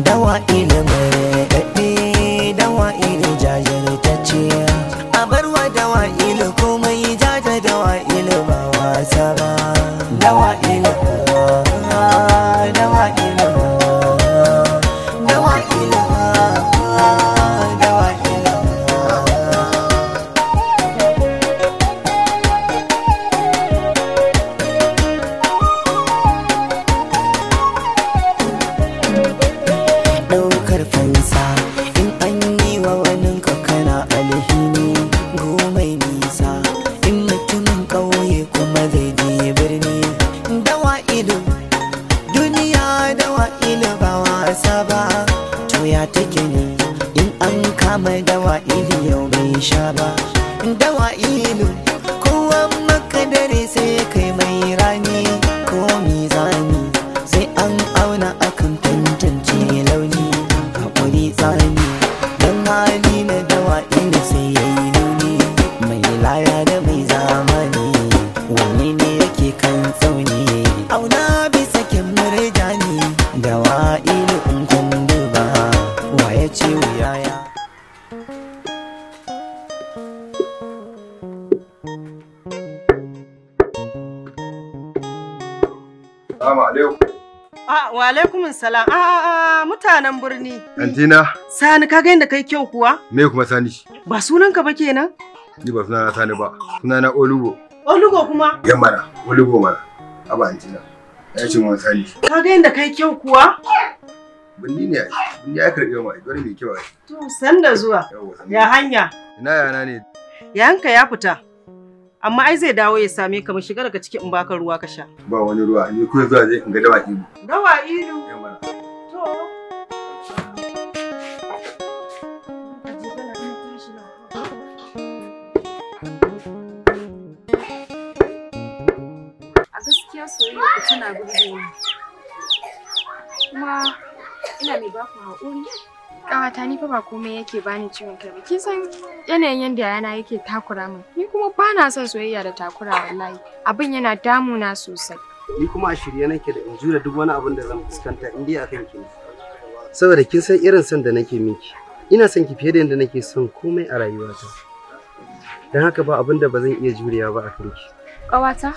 Dawa ilimin daɗe, dawa ili jajirtacce. A barwa dawa ili komai jaja, dawa ili ba wasa ba. Dawa ili, dawa ili, dawa ili, dawa ili. Ɗaukar fansa in an yi wa wani kana alhini gomai nisa, in mutumin ƙauye kuma zai je birni. Dawa ido duniya, dawa ido ba wasa ba. To ya take ne in an kama dawa ido yau bai sha ba? Dawa ido kowa maka dare sai kai mai rani, ko mizani sai an auna akan tantance launi. Haƙuri tsani don hali na dawa ina sai ya yi nuni. Mai laya da mai zamani, wanne ne yake kan tsauni? Auna bisa kyan murjani, dawa ilu in kun duba wa ya ce wuyaya. Salamu alaikum. Ah, wa alaikum salam. Ah, ah, mutanen birni. Antina, Sani, ka ga yadda kai kyau kuwa? Me kuma Sani? Ba sunanka ba kenan? Ni ba sunana Sani ba. Sunana Olugo. Olugo kuma? Yan mana, Olugo mana. Aba Antina. Ya ce mun Sani. Ka ga yadda kai kyau kuwa? Binni ne ai. Binni ya karbe mu ai. Dole mai kyau ai. To, sanda zuwa. Yawwa, sannu. Ya hanya. Ina yana ne? Yayanka ya fita. Amma ai zai dawo ya same ka, mu shiga daga ciki in baka ruwa ka sha. Ba wani ruwa. Ni kuma zuwa je in ga dawa ilu. Dawa ilu. Yan mana. To. A gaskiya soyayya ku tana burge ni. Kuma ina mai baku haƙuri. Ƙawata, ni fa ba komai yake bani ciwon kai ba. Kin san yanayin yanda yayana yake takura min. Ni kuma ba na son soyayya da takura wallahi. Abin yana damuna sosai. Ni kuma a shirye nake da in jure duk wani abin da zan fuskanta in dai akan ki ne. Saboda kin san irin son da nake miki. Ina son ki fiye da yadda nake son komai a rayuwata. Don haka ba abin da ba zan iya jurewa ba akan ki. Ƙawata,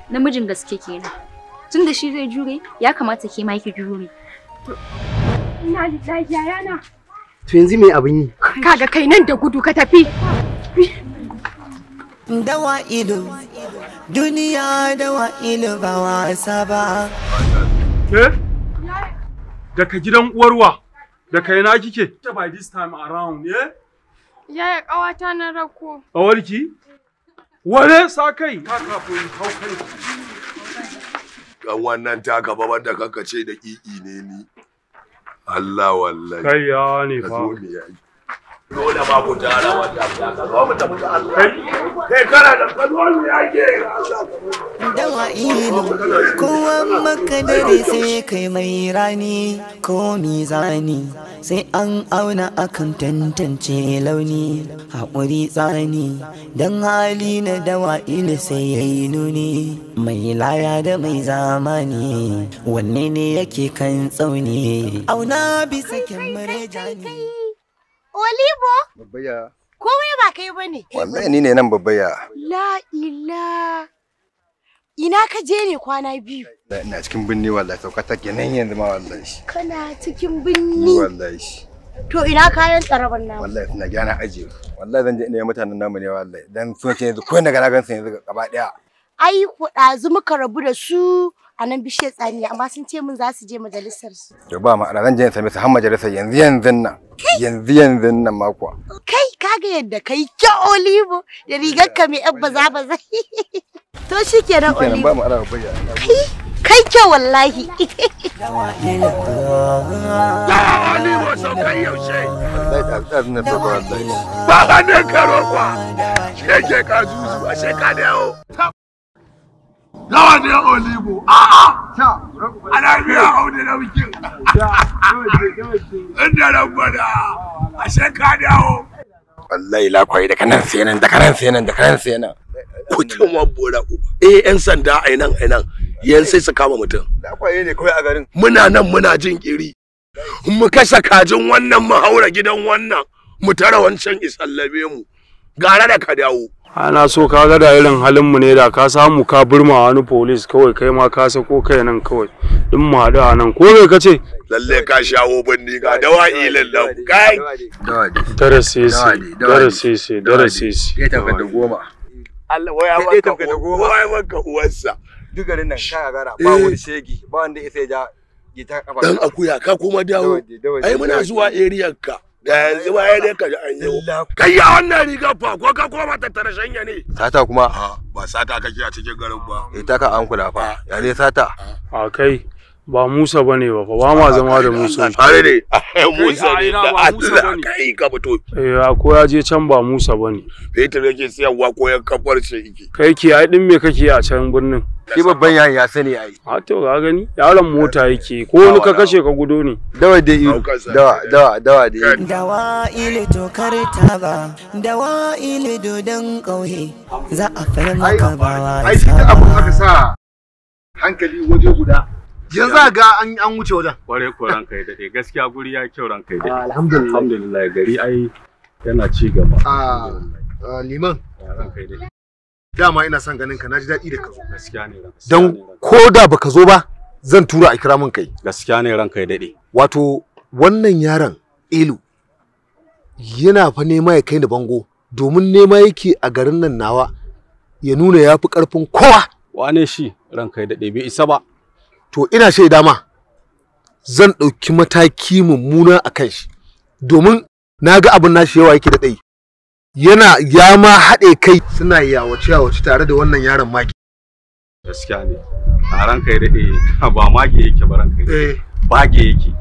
namijin gaske kenan. Tun da shi zai jure, ya kamata ke ma ki jure. Ina lillahi, yayana. To yanzu me abin yi? Kaga kai nan da gudu ka tafi. Dawa ido duniya, dawa ido ba wasa ba. Ke? Daga gidan uwarwa, daga ina kike? By this time around, eh? Yaya, ƙawata na rako. Ƙawarki? Wane sa kai? Ka kafin hau kai. Dan wannan taka ba wanda kanka ce da ƙiƙi ne ni. Allah wallahi. Kai ya ne Ka fa. zo mu yayi. Dole ma ku tara wata ka zo mu tafi da Allah. Kai kana da ka zo mu yake Allah. Dawa ilu kowa maka dare sai kai mai rani, ko mizani sai an auna akan tantance launi. Haƙuri tsani don hali na dawa ilu sai ya yi nuni. Mai laya da mai zamani, wanne ne yake kan tsauni? Auna bisa kyan murjani. Olibo, Babbaya. komai ba kai bane. Wallahi ni ne nan, babbaya. La ila. Ina ka je ne kwana biyu? Ina cikin binni wallahi, sauka ta kenan yanzu ma wallahi. Kana cikin Ni binni. wallahi. To ina kayan tsaraban namu? Wallahi suna gyara ajiye. Wallahi zan je ina yi mutanen namu ne wallahi. Dan so ce yanzu ko na ga na gansu yanzu gaba daya. Ai ku ɗazu muka rabu da su a nan bishiyar tsamiya, amma sun ce min za su je majalisar su. To ba ma'ana, zan je in same su har majalisar yanzu yanzun nan. Yanzu yanzun nan ma kuwa. Kai, kaga yadda kai kyau Olibo da rigar ka mai yan baza baza. To shikenan. Shikenan, ba Olibo. ma'ana, babbaya. Kai kyau wallahi. Dawa ilu. Olibo, saukan yaushe? Wallahi ɗazu na sauka wallahi. Ba hannun karo kwa. Shege ka zuzu a ka dawo. Nawa ne Olibo? A'a. Ana biya audu na bikin. Inda nan gwada. Ashe ka dawo. Wallahi lakwaye daga nan sai nan, daga nan sai nan, daga nan sai nan. Kucin bora uba. Eh, yan sanda a nan a nan. Yan sai su kama mutum. Lakwaye ne kawai a garin. Muna nan muna jin kiri. Mu kasa kajin wannan mu haura gidan wannan mu tara wancan isallabe mu. Gara da ka dawo. Ana so ka ga da irin halin mu ne da ka samu ka burma wani police kawai kai ma ka sako kai nan kawai. In mu haɗu a nan ko me kace? Lalle ka shawo bandi ga dawa ilan kai. Dara sisi, dara sisi, dara sisi. Ya tafi da goma. Allah waya maka waya maka uwarsa. Duk garin nan ka gagara ba wani shegi ba wanda isa ya ja ta kafa. Dan akuya ka kuma dawo. Ai muna zuwa area ka. Da yanzu ba ya dai ka ji an yi. Kai ya wannan rigar fa ko ka koma tattara shanya ne. Sata kuma? Ba sata kake a cikin garin ba. Eh taka an kula fa. Ya ne sata? A kai ba Musa bane ba fa ba ma zama da Musa. Tare ne. Musa ne da Allah kai ka fito. Eh ko ya je can ba Musa bane. Fetur yake siyarwa ko yan kafar ce yake. Kai ki ai din me kake a can birnin? Shi babban yayin ya sani ai. A to ka gani yaron mota yake ko wani ka kashe ka gudo ne. Dawa da ilu. Dawa dawa dawa da ilu. Dawa ilu to karta ba. Dawa ilu dodon kauye za a fara maka bawa. Ai shi da abun aka sa hankali waje guda. Yanzu ga an wuce wajen. Kware ko ranka ya dade gaskiya guri ya kyau ranka ya dade. Alhamdulillah. Alhamdulillah gari ai yana ci gaba. Liman. Ranka ya dade. Dama ina son ganin ka naji daɗi da ka zo. Gaskiya ne ranka. Dan ko da baka zo ba zan tura a kira mun kai. Gaskiya ne ranka ya dade. Wato wannan yaron Elu yana fa nema ya kai ni bango domin nema yake a garin nan nawa ya nuna ya fi ƙarfin kowa. Wane shi ranka ya dade bai isa ba. To ina shaida ma zan ɗauki mataki mummuna a kan shi domin na ga abin nashi yawa yake da ɗai. Yana ya ma haɗe kai suna yawace yawace tare da wannan yaron mage. Gaskiya ne. A ranka ya daɗe ba mage yake ba ranka ya daɗe. Bage yake.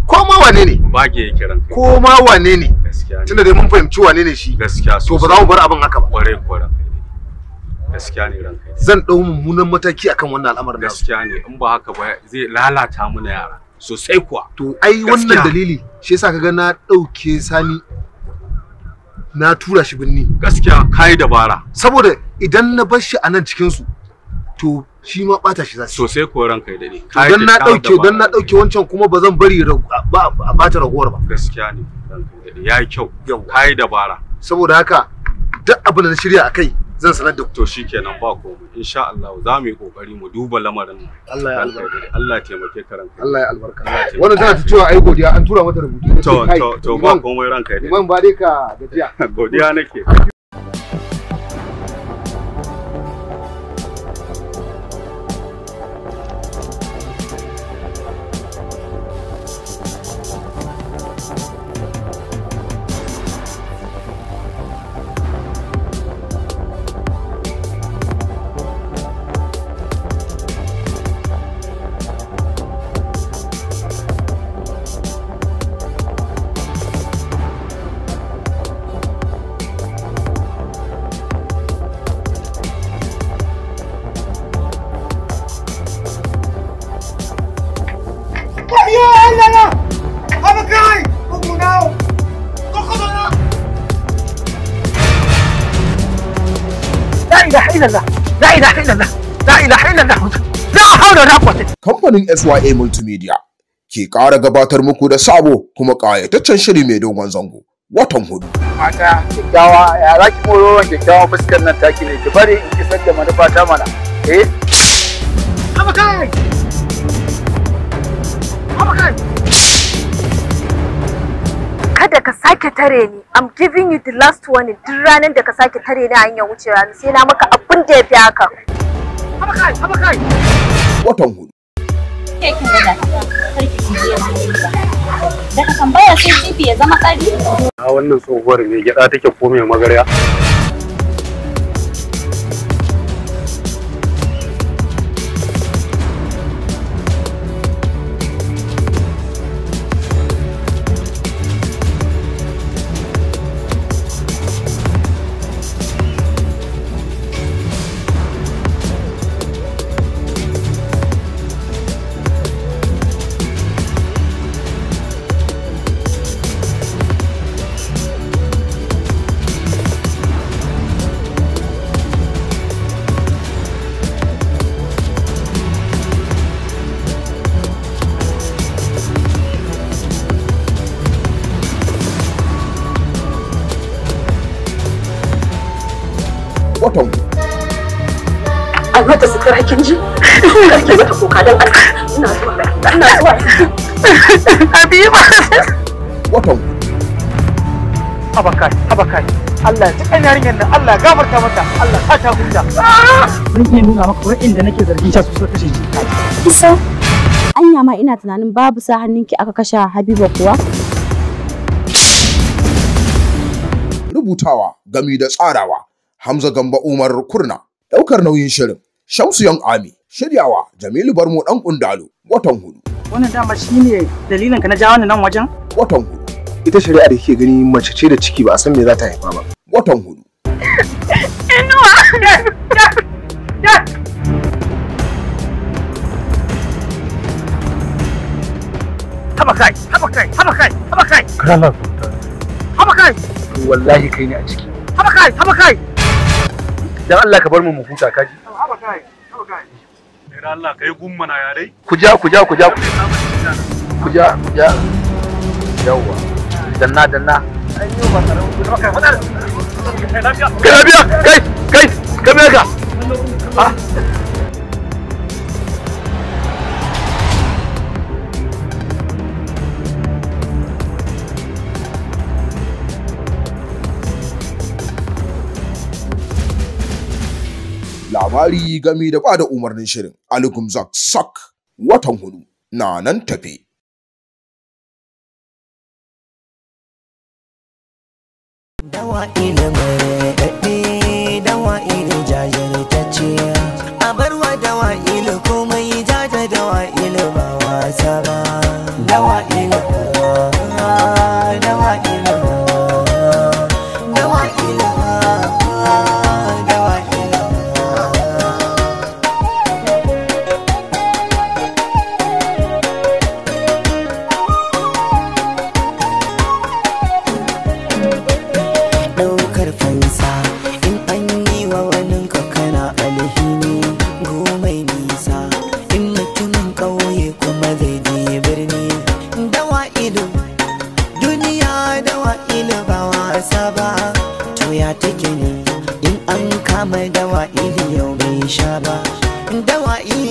Ko ma wane ne? Bage yake ranka. Ko ma wane ne? Gaskiya ne. Tunda dai mun fahimci wane ne shi. Gaskiya To ba za mu bar abin haka ba. Kwarai ko ranka ya daɗe. Gaskiya ne ranka ya daɗe. Zan ɗau mummunan mataki akan wannan al'amarin nasu. Gaskiya ne in ba haka ba zai lalata mana yara sosai kuwa. To ai wannan dalili shi yasa kaga na ɗauke Sani na tura shi binni. Gaskiya kai dabara. Saboda idan na bar shi a nan cikin su to shi ma bata shi zasu. Sosai ko ranka ya dade. Dan na dauke dan na dauke wancan kuma ba zan bari ba a bata ragowar ba. Gaskiya ne ranka ya dade yayi kyau. Kai dabara. Saboda haka duk abin da na shirya akai zan sanar da ku. To shikenan ba komai insha Allah za mu yi kokari mu duba lamarin nan. Allah ya albarka. Allah ya taimake ka ranka. Allah ya albarka. Wannan tana ta cewa ai godiya an tura mata rubutu. To to to ba komai ranka ya dade. Liman ba dai ka gajiya. Godiya nake. Kamfanin SYA Multimedia ke ƙara gabatar muku da sabo kuma ƙayataccen shiri mai dogon zango watan hudu. Mata kyakkyawa ya za ki moro kyakkyawan fuskar nan taki ne ki bari in kisar da manufata mana. Eh? Abakai! Abakai! Kada ka sake tare ni. I'm giving you the last warning. Duk ranar da ka sake tare ni a hanyar wucewa sai na maka abin da ya fi haka. Abakai! Abakai! Watan hudu. Ke kin ga sarki ki je daga tambaya sai jibi ya zama kari. A wannan tsohuwar mai gyada take ko mai magarya. Watan hudu. Ai mata sutura kin ji? Karki mata kuka don Allah. Ina zuwa. Ina zuwa. Habiba. Watan hudu. Abakai, abakai. Allah ya ji yarinyar nan, Allah ya gafarta mata, Allah ta ta huta. Zan iya nuna maka wa'inda nake zargin sha su suka kashe ji. Isa, anya ma ina tunanin babu sa hannunki aka kashe Habiba kuwa? Rubutawa gami da tsarawa Hamza Gamba Umar Kurna. Daukar nauyin shirin Shamsu Yan Ami. Shiryawa Jamilu Barmo Dan Kundalo. Watan hudu. Wannan dama shine dalilin ka na jawo ni nan wajen? Watan hudu. Ita shari'a da kike gani mace ce da ciki ba a san me za ta haifa ba. Watan hudu. Inuwa. Haba kai, haba kai, haba kai, haba kai. Kana Haba kai, wallahi kai ne a ciki. haba kai, haba kai. Dan Allah ka bar mu mu huta kaji. Haba kai, haba kai. Dan Allah kai gummana ya dai. Ku ja ku ja ku ja. Ku ja ku ja. Yawwa. Danna danna. Haba kai, fadar. Kai lafiya kai kai kai me ka? Ah. Labari gami da bada umarnin shirin Ali Gumzak Sak watan hudu na nan tafe. Dawa ilimin daɗe, dawa ili jajirtacce. A barwa dawa ili komai jaja dawa ili ba wasa ba. Dawa ili, dawa ili, dawa ili, dawa ili. Ɗaukar fansa in an yi wa waninka kana alhini gomai nisa in mutumin ƙauye kuma zai je birni dawa ido duniya dawa ido ba wasa ba to ya take ne in an kama dawa ido yau bai sha ba dawa ido.